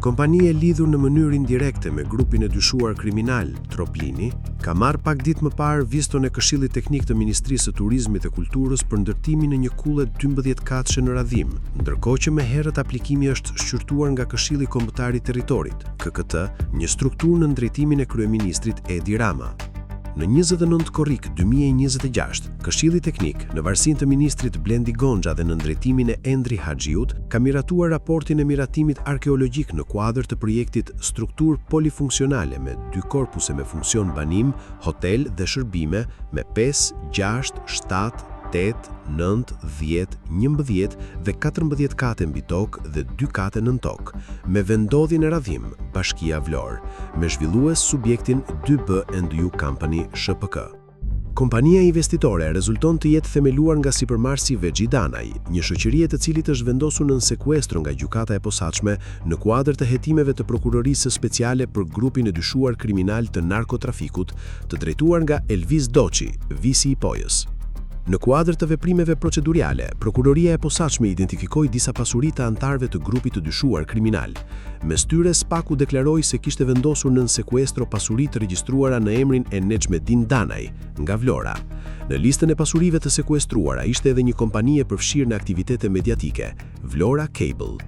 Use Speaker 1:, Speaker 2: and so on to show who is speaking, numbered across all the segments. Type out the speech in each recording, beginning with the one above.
Speaker 1: kompani e lidhur në mënyrë indirekte me grupin e dyshuar kriminal, Troplini, ka marrë pak ditë më parë viston e Këshillit Teknik të Ministrisë së Turizmit dhe Kulturës për ndërtimin e një kulle 12 katëshe në Radhimë, ndërkohë që më herët aplikimi është shqyrtuar nga Këshilli Kombëtar i Territorit, KKT, një strukturë nën drejtimin e kryeministrit Edi Rama. Në 29 korrik 2026, Këshilli Teknik, në varësinë të ministrit Blendi Gonxha dhe nën drejtimin e Endri Haxhiut, ka miratuar raportin e miratimit arkeologjik në kuadër të projektit Strukturë polifunksionale me dy korpuse me funksion banim, hotel dhe shërbime me 5, 6, 7, 8, 9, 10, 11 dhe 14 kate mbi tokë dhe 2 kate nën tokë, me vendodhje në Radhimë, Bashkia Vlorë, me zhvillues subjektin 2B and U Company SHPK. Kompania investitore rezulton të jetë themeluar nga sipërmarrësi Vexhi Danaj, një shoqëri e të cilit është vendosur nën sekuestro nga Gjykata e Posaçme në kuadër të hetimeve të Prokurorisë Speciale për grupin e dyshuar kriminal të narkotrafikut, të drejtuar nga Elvis Doçi, Visi i Pojës. Në kuadër të veprimeve proceduriale, Prokuroria e Posaçme identifikoi disa pasuri të anëtarëve të grupit të dyshuar kriminal. Mes tyre, SPAK-u deklaroi se kishte vendosur nën sekuestro pasuri të regjistruara në emrin e Nexhmedin Danaj, nga Vlora. Në listën e pasurive të sekuestruara ishte edhe një kompani e përfshirë në aktivitete mediatike, Vlora Cable.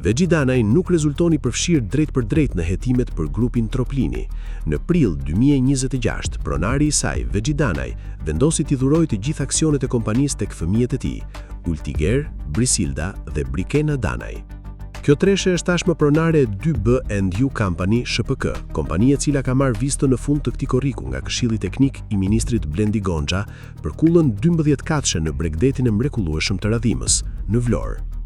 Speaker 1: Vexhi Danaj nuk rezulton i përfshirë drejtpërdrejt në hetimet për grupin Troplini. Në prill 2026, pronari i saj, Vexhi Danaj, vendosi t'i dhurojë të gjithë aksionet e kompanisë tek fëmijët e tij, Ultiger, Brisilda dhe Brikena Danaj. Kjo treshe është tashmë pronare e 2B and U Company SHPK, kompani e cila ka marrë vistën në fund të këtij korriku nga Këshilli Teknik i ministrit Blendi Gonxha për kullën 12 katëshe në bregdetin e mrekullueshëm të Radhimës, në Vlorë.